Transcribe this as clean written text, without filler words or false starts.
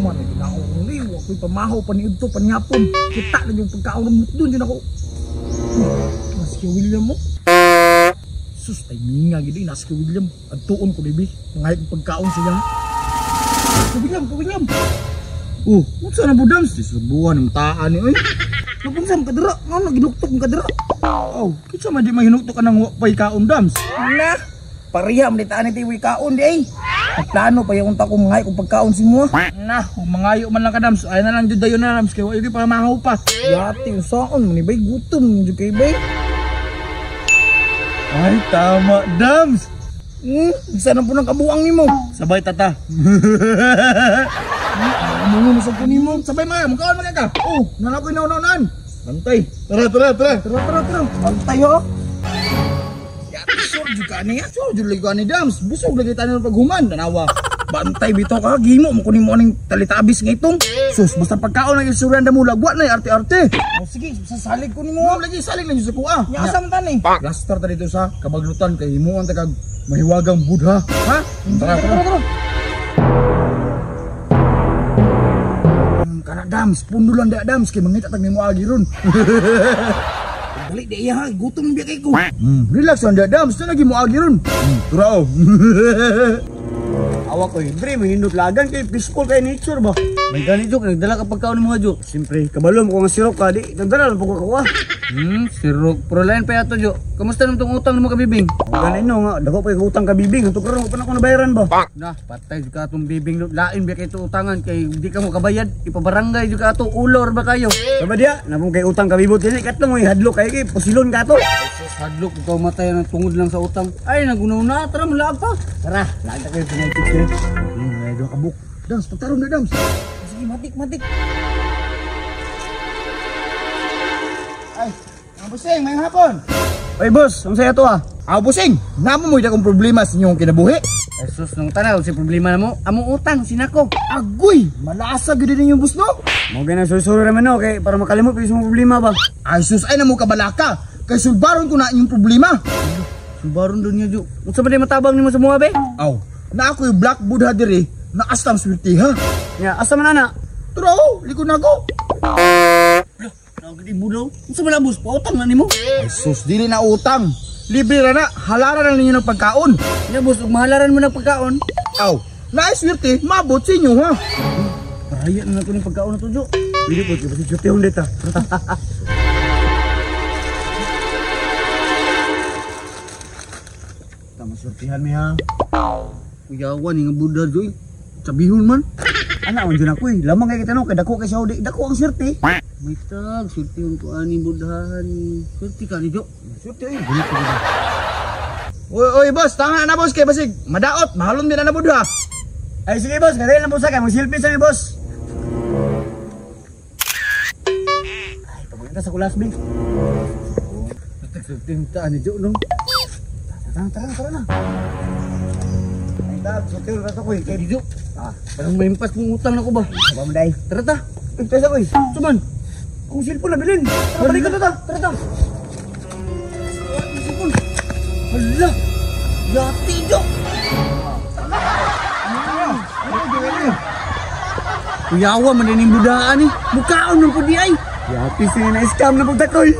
Man, ginaong ni, wa ko'y pamahaw pa ni Udto, panihapon. Kita na yung pagkaon ng mutdon, yun ako. Nas kay William mo. Sus, ay minga gid nas kay William. Adtuon ko dibi, mangayog pagkaon siya. Kay William, kay William. Oh, unsa na budams? Disubuan ng taan ni oy. Napunsa man kadira, ngano ginuktok man kadira? Oh, kinsa man di mahinuktok anang wa pay kaon dams? Na, pareha man di taan ni tiwi kaon di ay. Nagplano pa yung ta ko mangay kung pagkaon si mo. Na, mangayo man lang ka dams. Ay na lang jud dayon na dams kay wa gyud pa mahaw pa. Yati unsaon man ni bay gutom jud kay bay. Ay tama dams. Isa na po ng kabuang nimo. Sabay tata. Ano mo sa kunin mo? Sabay mga, mukhaan mga ka. Oh, nanakoy na unahan. Bantay. Tara, tara, tara. Tara, tara, tara. Bantay ho. Yati sure jud ka niya. Sure jud lagi ka ni dams. Busog lagi tayo ng paghuman. Tanawa. Bantay bitaw ka. Gimo mo kunin mo aning talitabis nga itong. Sus, basta pagkaon ng isuranda mo lagwa na arte-arte. Oh, sige, sasalig ko nimo. Lagi salig lang sa kuha. Nya asa man tani? Plaster ta dito sa kabaglutan kay himuon ta kag mahiwagang Buddha. Ha? Tara, tara, tara. Kana dams, pundulan da dams kay mangita tag nimo agi ron. Dali di iya ha, gutom biya kay ko. Relax lang da dams, na lagi mo agi ron. Tura oh. Awa ko, Dre, mahindot lagan kay peaceful kay nature ba. May gani jok, nagdala ka pagkaon nimo jok. Siyempre, kabalo mo ko nga sirok ka di, nagdala lang po ko kawa. Sirok. Pero lain pa yato jok. Kamusta nang tong utang nimo kabibing? Gani no nga, dako pa yung utang kabibing, hanto karon pa na ako nabayaran ba. Nah, patay jud ka atong bibing no. Lain biya kay to utangan kay di ka mo kabayad, ipabarangay jud ka ato, ulor ba kayo? Saba diya, nabong kay utang kabibot dinhi katlong may hadlok kay kay pusilon ka ato. Sus, hadlok ikaw matay nang tungod lang sa utang. Ay, nagunaw na, tara mulaag pa. Tara, laag ta kayo pinay picture. Medyo kabuk. Dams, pagtarong na dams. Sige, matik, matik. Ay, ang busing, may hapon. Oy boss, ang saya to ah. Ah, busing, namo mo akong problema sa inyong kinabuhi. Ay sus, nung tanaw si problema na mo, among utang sinako. Agoy, malasa gyud ninyong boss no. Mo ganang sursuro raman no kay para makalimot pa yung problema ba. Ay sus, ay namo kabalaka. Kay sulbaron ko na inyong problema. Sulbaron doon niya jo. Unsa ba di matabang nimo sa mga be? Aw, na ako yung Black Buddha diri, na astam swerte ha. Nya, asa man ana? Tara oh, likod na ako. Nagdi bulaw. Unsa man boss, pautang na nimo? Ay sus, dili na utang. Libre ra na, halaran na ninyo ng pagkaon. Nya boss, ug mahalaran mo ng pagkaon. Aw, na swerte, mabot sa inyo ha. Paraya na ko ning pagkaon na to jo. Dili po, kasi swerte hon dita. Tama swertihan mi ha. Kuyawan ni nga Buddha jo. Sabihon man. Ana man jud ako eh. Lamang kay kita no, kay dako kay siya di dako ang swerte. May tag, swerte ko ani Buddha ni. Swerte ka ni jo. Swerte eh. Oy, oy boss, tama na boss kay basig madaot, mahalon din na Buddha. Ay sige boss, kadali lang po sa kay mag-selfie sa mi boss. Ay, pamunta sa kulas bi. Swerte ta ani jo no. Tara, tara, tara na. Ay, tag, swerte ra to ko eh. Kay jo. Ah, parang may impas kong utang na ko ba? Ba mo dai. Tara ta. Pesa ko eh. Suman. Kung cellphone na bilin. Tara, balik ka ta. Tara ta. Hala. Yati jo. Kuyawa man din yung budaan eh. Mukaon ng pudi ay. Yati sini na scam na pagtakoy.